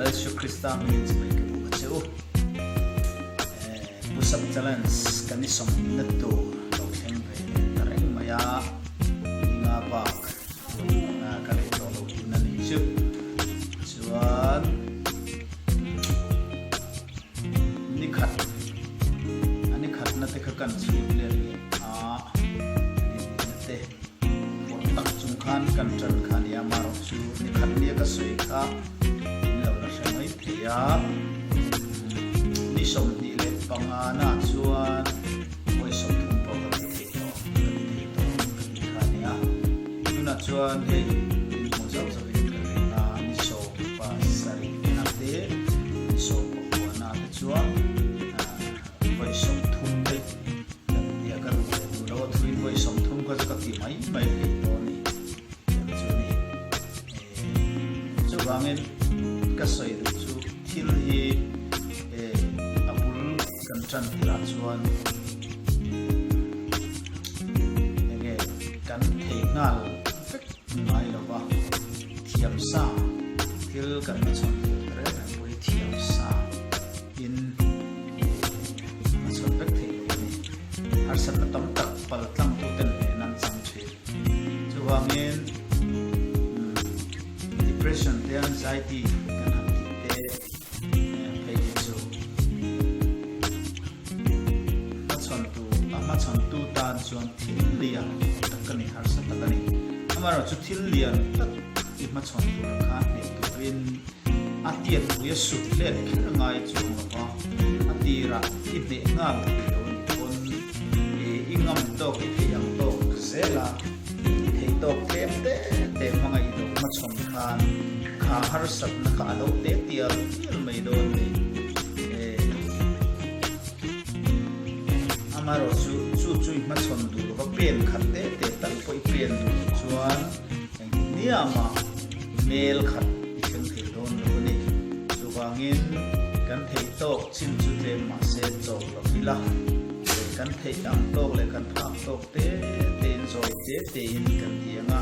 Lal Isu Krista hmingin chibai ka duh a che u. Push up challenge kan i sawmna tur lo thleng ve leh ta reng mai a, ninga bak ka nei tawh lo tihna ni chu. Chuan nikhat a nikhatna te kha kan chhut let leh a, ni te. Pawh tak chung khan kan tan kha nia marawh chu ni khat nia ka sawi kha min lo la hre mai thei a. Ni 25 na chuan vawi 30 pawh ka ti thei tawh ka ti thei tawh ka ti kha nia. Tunah chuan hei min hmu zauh zauhin ka ring a, ni 17 na te ni 19 na te chuan vawi 30 te Kan tia ka duh leh duh lo a thuin vawi 30 kha chu ka ti mai mai thei tawh a ni tiang chu a ni. Chuvangin ka sawi duh chu thil hi a bul kan tan tirah chuan enge kan thei nghal vek ngai lo va, thiam sa thil kan hmachhawn tur reng reng pawh hi thiam sa in a chhawn vek theih loh a ni. Harsatna tam tak pal tlangtuten hnen an chang thin. Chuvangin depression te anxiety kan han tih te phei hi chu hmachhawntu a hmachhawntu tan chuan thil lian tak a ni, harsa tak a ni. Amaherawhchu thil lian tak i hmachhawn tura khan hneh turin A tiat pui a sut let kher ngai chuang lo va, a tirah i hneh nghal thei lo ni pawn i ngam tawk i thei ang tawk zel a, i thei tawk tlem te te hmanga i lo hmachhawn khan kha harsatna kha a lo te tial tial mai dawn ni. Amaherawhchu chu chu i hmachhawn duh lo va, pen khat te te tal pawh i pen duh loh chuan Engtiang mel khat i thleng thei dawn lo a ni. Chuvangin kan theih tawk chin chu tlem mahse chawk lo ila, kan theih ang tawk leh kan phak tawk te tein zawi te tein kan ti ang a,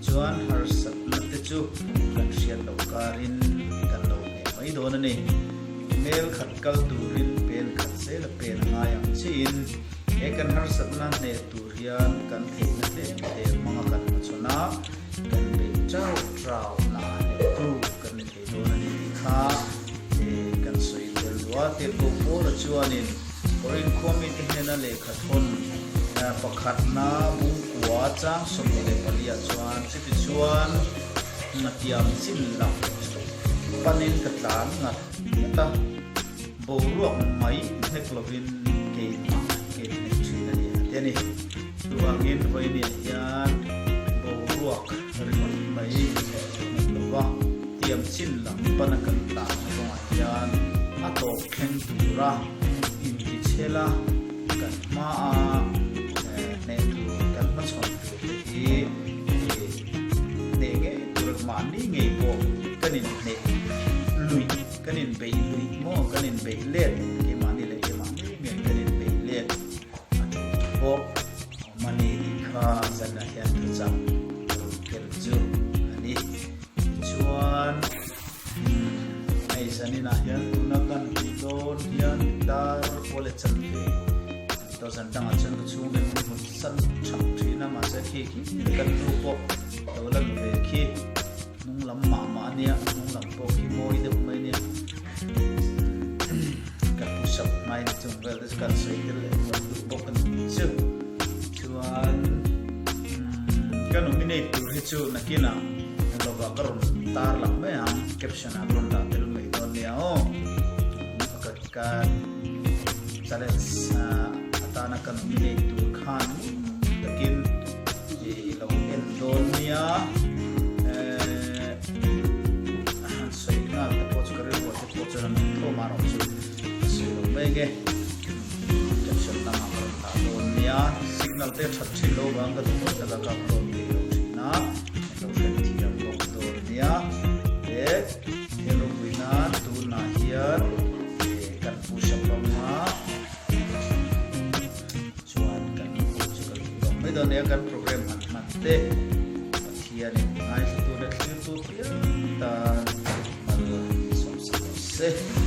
chuan harsatna te chu kan hriat loh karin kan lo hneh mai dawn a ni. Mel khat kal turin pen khat zel a pen a ngai ang chiin he kan harsatna hneh tur hian kan theihna tlem tlem hmanga kan hmachhawn a, kan beih chau chau na a hnehtu kan ni thei dawn a ni tih kha kan sawi tel duh a. Tirhkoh Paula chuanin Korinth khua mite hnena lehkha thawn pakhatna bungkua chang 24 ah chuan chutichuan ngatiang chin lam panin ka tlan ngat ngat a. Boruak mai hnek lovin keimah ke hnek thin a ni a ti a ni. Chuvangin vawinia hian boruak ringawt mai hnek lova tiam chin lam pana kan tlakna kawngah hian a tawp thleng tura intichhela kan hmaa hneh tur kan hmachhawn tur te hi hneh ngei tur mahni ngei pawh kan inhneh luih. Kan inbeih luih maw? Kan inbeih let, keimahni leh keimahni ngei kan inbeih let a tul bawk. Money tih kha zanah hian thuchak rawn ken chu a ni. Tichuan, hei zaninah hian tuna kan tih dawn hian dar pawl leh chanve a ni tawh. Zan dangah chuan ka chhung leh min hmu san thak thin a, mahse khi khi kan nu pawh lo lan ve khi. Hnung lam mah mah a nia, hnung lam pawh khi mawi deuh mai a nia. Ka push up hmain chung vel te chu kan sawi tel leh phawt duh bawk a ni chu. Chuan ka nominate tur hi chu nakinah lovah ka rawn tar lang mai ang, caption ah ka rawn dah tel mai dawn nia aw. Ka challenge atana ka nominate tur khan takin i lo en dawn nia. A han sawi nghal te pawh chu ka rilruah te pawh chuan an awm tho marawh chu ka sawi lo mai nge. Caption lamah ka rawn dah dawn nia. Signal te that thin lo vang ka duh taka ka upload thei lo thin a, lo hrethiam bawk dawn nia. He ropui nan tunah hian kan push up ang a, chuan kan pu chu kan duh lo mai dawn nia, kan program han hman te Pathianin ngaithla tu leh thlir tu piang tan mal sawm. se.